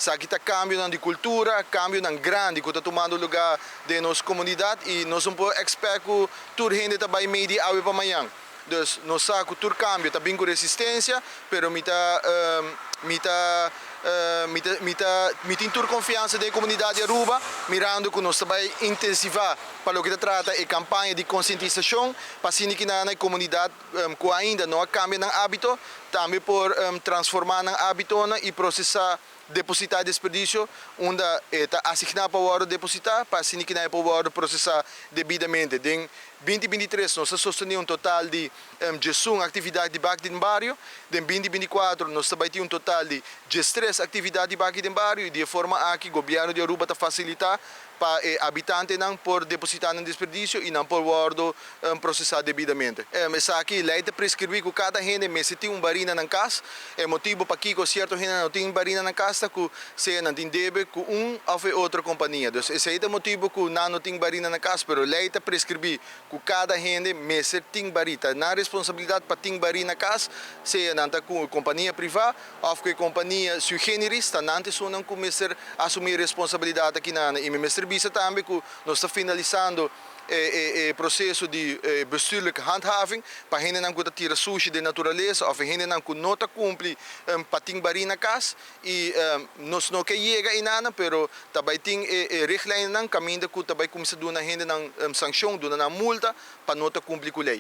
Esaki ta cambionan di cultura, cambionan grandi cu ta tumando luga den nos comunidad y nos no por expect cu tur hende ta bay mee di awe pa mañan. Dus nos sa cu tur cambio ta bin cu resistencia, pero mi tin tur confiansa den e comunidad di Aruba, mirando cu nos ta bay intensiva pa loke ta trata e campaña di concientisacion pa asina cu nan e comunidad cu ainda no a cambia nan habito, tambe por transforma nan habitonan y procesa, deposita desperdicio unda ta asigna pa wordo deposita, pa asina cu nan por wordo procesa debidamente. Den 2023 nos a sostene un total di 11 actividad di Baki den Bario, den 2024 nos tambe tin un total di 13 actividad di Baki den Bario y di e forma aki gobierno di Aruba ta facilita pa e habitantenan por deposita nan desperdicio y nan por wordo procesa debidamente. Esaki ley ta prescribi cu cada hende mester tin un bari na cas. E motibo pakico cierto hende no tin bari na cas ta cu sea nan tin debe cu un of otro compania. Dus esey ta e motibo cu nan no tin bari na cas, pero ley ta prescribi cu cada hende mester tin bari. Ta nan responsabilidad pa tin bari na cas, sea nan ta cu compania priva of cu compania sui generis, ta nan esunnan cu mester asumi responsabilidad aki nan. Y mi mester bisa tambe cu nos ta finalisando e proceso di bestuurlijke handhaving pa hendenan cu ta tira sushi den naturalesa of hendenan cu no ta cumpli pa tin bari na cas y nos no kier yega eynan, pero tambe tin e richtlijnnan caminda cu tambe cuminsa duna hendenan sancion, duna nan multa pa no ta cumpli cu ley.